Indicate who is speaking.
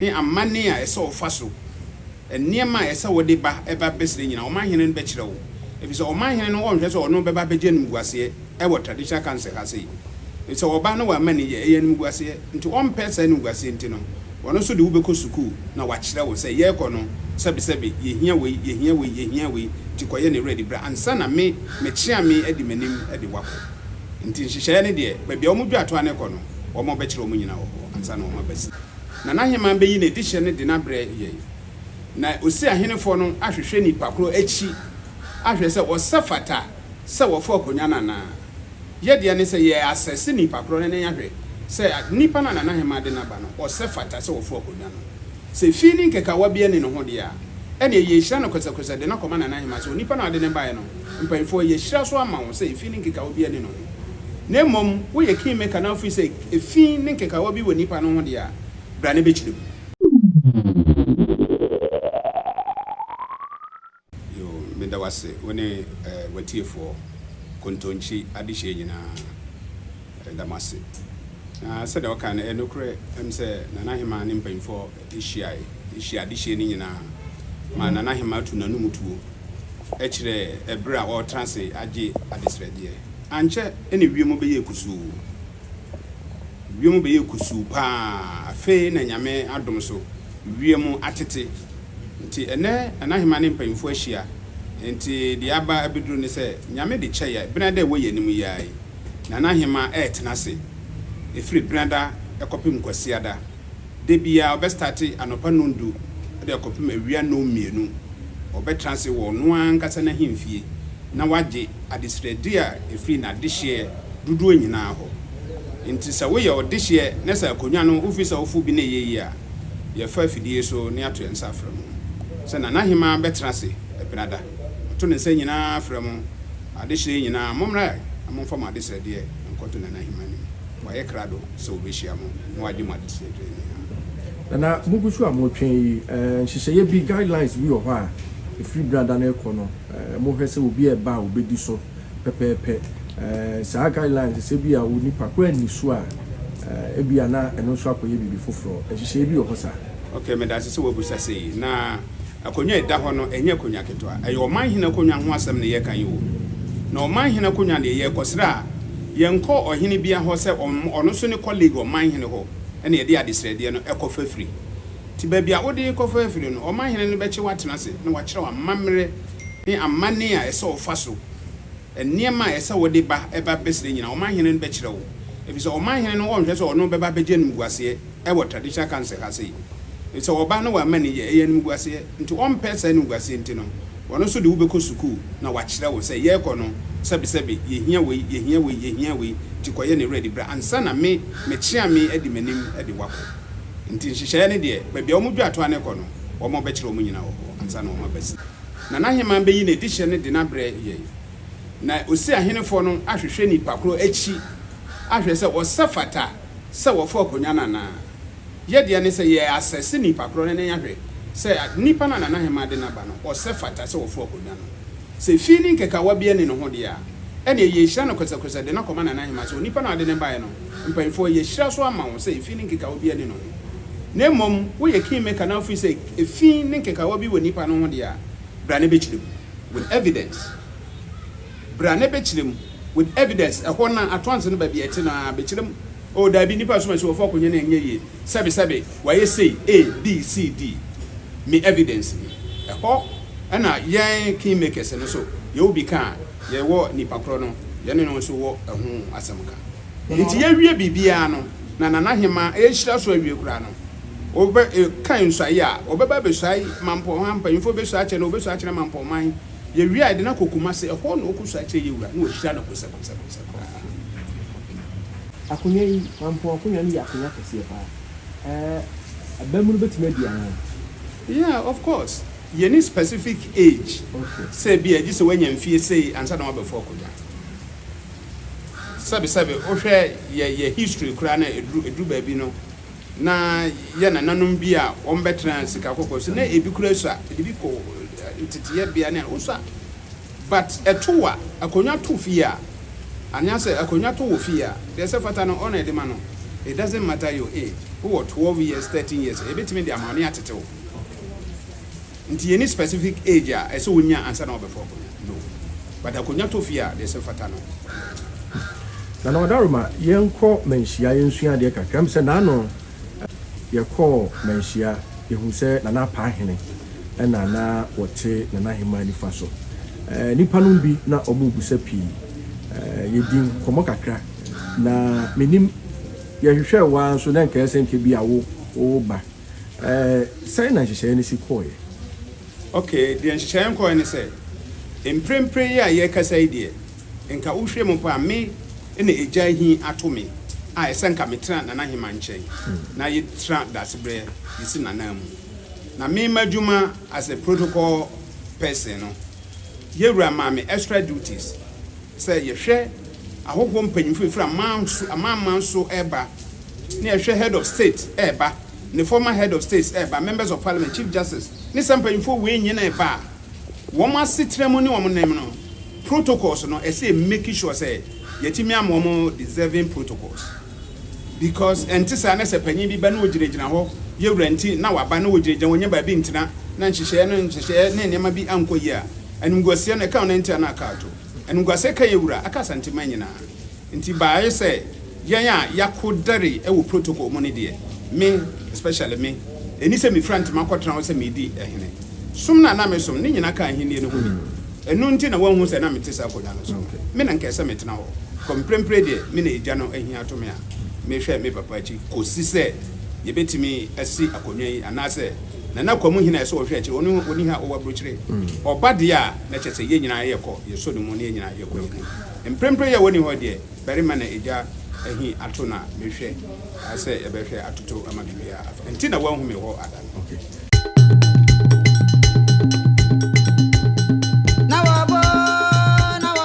Speaker 1: Ne amanne a ɛsɛ wɔfa so, nneɛma a ɛsɛ wɔde ba ɛba bɛsrɛ nyinaa, ɔmanhene no bɛkyerɛ wo. Ɛfiri sɛ ɔmanhene no ɔnhwɛ sɛ ɔno bɛba bɛgye animguaseɛ ɛwɔ Traditional Council ha sei. Ɛfiri sɛ ɔba no wamma ne yɛ, ɛyɛ animguaseɛ. Nti ɔmpɛ saa animguaseɛ nti no, ɔno nso de wo bɛkɔ sukuu na wakyerɛ wo sɛ yɛrekɔ no, sɛbesɛbe, yɛhia wei, yɛhia wei, yɛhia wei, nti kɔyɛ ne ready bra ansa na me, mekyea me adi m'anim de wakɔ. Nti nhyehyɛeɛ no deɛ, baabi a wɔn dwa atoa no kɔ no, wɔn bɛkyerɛ wɔn nyinaa wɔ hɔ ansa na wɔn aba si. Nana Heman bɛyi n'adihyɛ no de no abrɛ yɛn. Na ɔsi ahenefoɔ no ahwehwɛ nipa korɔ akyi ahwɛ sɛ ɔsɛ fata sɛ wɔfa akonnwa no anaa. Yɛ deɛ ne sɛ yɛ asɛse nipa korɔ no na yɛahwɛ sɛ nipa no a Nana Heman de no aba no, ɔsɛ fata sɛ wɔfa akonnwa no. Sɛ fi ne nkekawa bi ani ne ho deɛ a, ɛnneɛ yɛhyira no kɔsɛkɔsɛ de no akɔma Nana Heman sɛ onipa no a ɔde no baeɛ no, mpanyinfoɔ, yɛhyira so ama wo sɛ efi ne nkekawa bi ani ne ho. Na mmom woyɛ kingmaker na wofiri sɛ efi ne nkekawa bi wɔ nipa no ho deɛ a, bra ne bɛkyerɛ mu. Yo, meda wo ase, wo ne w'atiefoɔ, kontonkyi adehyeɛ nyinaa, da mo ase. Na sɛdeɛ wɔka no, ɛyɛ nokorɛ sɛ Nana Hemaa ne mpanyinfoɔ hyiae, hyia adehyeɛ no nyinaa ma Nana Hemaa tu n'anom tuo kyerɛ ɛberɛ a ɔretena ase agye adesrɛdeɛ. Ankyɛ na wiem bɛyɛɛ kusuu. Wiem bɛyɛɛ kusuu paa. Afei na Nyame adom so wiem atete. Nti ɛnɛ Nana Hemaa ne mpanyinfoɔ ahyia. Nti deɛ aba abɛduru ne sɛ Nyame de kyɛ yɛ Benada a ɛwɔ yɛn anim yi ara yi, Nana Hemaa ɛretena ase ɛfiri Benada kɔpem Kwasiada. Da biara ɔbɛstarte anɔpa 10:00 de akɔpem awia 2:00. Ɔbɛtena ase wɔ ɔno ankasa n'ahemfie na wagye adesrɛdeɛ a ɛfiri n'adehyeɛ dodoɔ nyinaa hɔ. Nti sɛ woyɛ ɔdehyeɛ na sɛ akonnwa no wofiri sɛ wofo bi na ɛyɛ yie a, yɛfa afidie so na yɛato yɛn nsa afrɛ mo sɛ Nana Hemaa bɛtena ase Ɛbenada. Ɔto ne nsa nyinaa frɛ mo adehyeɛ nyinaa, mommra na momfa mo adesrɛdeɛ nkɔto Nana Hemaa anim. Wayɛ krado sɛ wɔbɛhyia mo na wagye mo adesrɛdeɛ nyinaa.
Speaker 2: Nana, mugu so a motwɛn yi, nhyehyɛeɛ bi, guidelines bi wɔ hɔ a ɛfiri Benada no rekɔ no, mohwɛ sɛ obi a ɛba a obɛdi so pɛpɛɛpɛ. Saa guidelines sɛ bi a wo nipa koraa nni so a, ebi a na ɛno nso akɔyɛ biribi foforɔ. Nhyehyɛeɛ bi wɔ hɔ saa?
Speaker 1: Okay, meda ase sɛ woabusa sei. Na akonnwa a ɛda hɔ no, ɛnyɛ akonnwa ketewa. Ɛyɛ ɔmanhene akonnwa ho asɛm na yɛreka yi o. Na ɔmanhene akonnwa deɛ, yɛrekɔsrɛ a, yɛnkɔ ɔhene biara hɔ sɛ ɔno nso ne colleague ɔmanhene hɔ na yɛde adesrɛdeɛ no ɛkɔfa firi. Nti baabi a wode rekɔfa afiri no, ɔmanhene no bɛkye wo atena ase na wakyerɛ wo amammerɛ ne amanne a ɛsɛ wɔfa so, nneɛma a ɛsɛ wɔde ba ɛba bɛsrɛ nyinaa, ɔmanhene no bɛkyerɛ wo. Ɛfiri sɛ ɔmanhene no ɔnhwɛ sɛ ɔno bɛba bɛgye animguaseɛ ɛwɔ Traditional Council ha sei. Ɛfiri sɛ ɔba no wamma ne yɛ, ɛyɛ animguaseɛ. Nti ɔmpɛ saa animguaseɛ nti no, ɔno nso de wo bɛkɔ sukuu na wakyerɛ wo sɛ yɛrekɔ no, sɛbesɛbe, yɛhia wei, yɛhia wei, yɛhia wei, nti kɔyɛ ne ready bra ansa na me, mekyea me adi m'anim de wakɔ. Nti nhyehyɛeɛ no deɛ, baabi a wɔn dwa atoa no rekɔ no, wɔn bɛkyerɛ wɔn nyinaa wɔ hɔ ansa na wɔn aba si. Nana Heman bɛyi n'adihyɛ no de no abrɛ yɛn. Na ɔsi ahenefoɔ no ahwehwɛ nipa korɔ akyi ahwɛ sɛ ɔsɛ fata sɛ wɔfa akonnwa no anaa. Yɛ deɛ ne sɛ yɛ asɛse nipa korɔ no na yɛahwɛ sɛ nipa no a Nana Heman de no aba no, ɔsɛ fata sɛ wɔfa akonnwa no. Sɛ fi ne nkekawa bi ani ne ho deɛ a, ɛnneɛ yɛhyira no kɔsɛkɔsɛ de no akɔma Nana Heman sɛ onipa no a ɔde no baeɛ no, mpanyinfoɔ, yɛhyira so ama wo sɛ efi ne nkekawa bi ani ne ho. Na mmom woyɛ kingmaker na wofiri sɛ efi ne nkekawa bi wɔ nipa no ho deɛ a, bra ne bɛkyerɛ mu with evidence. Bra ne bɛkyerɛ mu with evidence. Ɛhɔ na atoanse no baabi a ɛte no ara bɛkyerɛ mu. Oh, daabi, nipa som asi wɔfa akonnwa no ɛnyɛ yie. Sɛbe sɛbe, wayɛ sei, A, B, C, D. Me evidence ni. Ɛhɔ ɛna yɛn kingmakers no so yɛwɔ bi ka a, yɛwɔ nipa korɔ no, yɛne no nso wɔ ɛho asɛm ka. Nti yɛwie biribiara no, na Nana Hemaa ɛhyira so awie koraa no, wɔbɛ ka nsuaeɛ a, wɔbɛba abɛsuae Mampɔn ha, mpanyinfoɔ bɛsua akyerɛ no, wɔbɛsua akyerɛ Mampɔnman. Yɛwie a, yɛde no akɔ Kumase, ɛhɔ na ɔkɔsua akyerɛ yɛwura, na wɔhyira no kosɛkosɛkosɛ koraa.
Speaker 2: Akonnwa yi, Mampɔn akonnwa no yɛ akonnwa kɛseɛ paa. Ɛbɛn mu no bɛtumi adi anaa?
Speaker 1: Yeah, of course. Yɛni specific age sɛ bi a gye sɛ woanya mfie sei ansa na woabɛfo akonnwa. Sɛbe sɛbe, wohwɛ yɛ history koraa na ɛduru baabi no, na yɛ nananom bi a wɔn bɛtena sika kɔkɔɔ so na ebi kura sua, ebi bi kɔ teteyɛ bea ne a wosua, but ɛto a akonnwa to fie a, anaasɛ akonnwa to wɔ fie a, deɛ sɛ fata no ɔna ɛde ma no. It doesn't matter your age. Wowɔ 12 years, 13 years a, yɛbɛtumi de ama wo ne yɛatete wo. Nti yɛnni specific age a ɛsɛ wonya ansa na wɔbɛfa akonnwa. No. But akonnwa tɔ fie a, deɛ ɛsɛ fata no.
Speaker 2: Nana Ɔdaroma, yɛnkɔ Manhyia yɛnsua adeɛ kakra. Ɛm sɛ n'ano yɛkɔɔ Manhyia, yɛhu sɛ Nana Apaahene ɛna na wɔte Nana Ahemmaa nifa so. Nipa no bi na ɔmo busa pii. Yɛdi nkɔmmɔ kakra na menim yɛhwehwɛ waa nso na nkɛyɛ sɛ nkɛ bi a wo ba. Sɛn na nhyehyɛeɛ no si kɔɔeɛ?
Speaker 1: Okay, deɛ nhyehyɛeɛ nkɔɛ ne sɛ, mprempren yi a yɛrekasa yi deɛ, nka wohwɛ mu pa a, me na egya hi ato me a ɛsɛ nka metena Nana Ahemmaa nkyɛn na yɛtena dasebrɛ yɛsi Nana mu. Na me m'adwuma as a protocol person no, yɛwura maa me extra duties sɛ yɛhwɛ ahɔhoɔ mpanyinfoɔ efiri aman so amanman so ɛreba, ne yɛhwɛ head of state ɛreba, ne former head of states ɛreba, members of parliament, chief justice, ne sɛ mpanyinfoɔ wei nyina ɛba a, wɔn asetena mu ne wɔn nam no protocols no, ɛsɛ make sure sɛ yɛtumi ama wɔn deserving protocols, because ɛnte saa na sɛ panyin bi ba na ogyinagyina hɔ, yɛwura nti na waba na ogyinagyina hɔ, nyɛ baabi ntena na nhyehyɛeɛ no nhyehyɛeɛ ne nneɛma bi ankɔ yie a, animguaseɛ no ɛka wɔn nti a na aka ato animguaseɛ ka yɛwura aka Asanteman nyinaa. Nti baayɛ sɛ yɛn a yɛako dare wɔ protocol mu no deɛ, me especially me ɛni sɛ mefira ntoma kɔtena hɔ sɛ meedi ɛhene som no a na mesom ne nyina ka ahennie no ho bi. Ɛno nti na woahu sɛ na mete saa akonnwa no so. Me na nkɛɛ sɛ metena hɔ kɔ mprempre deɛ, me na ɛgya no ahia to me a mehwɛ me papa akyi kɔsi sɛ yɛbɛtumi asi akonnwa yi, anaasɛ Nana Kwamu hene a ɛsɛ ɔhwɛ akyiri ɔno ɔni ha, ɔwɔ aburokyire. Ɔba deɛ a, na kyerɛ sɛ yɛn nyinaa yɛkɔ yɛsɔ ne mu na yɛn nyinaa yɛkɔ yɛn mprempre yɛ wɔni hɔ deɛ, barima na ɛgya ahi ato no a mehwɛ sɛ yɛbɛhwɛ atoto ama biribiara afa nti na woahu me hɔ ada no.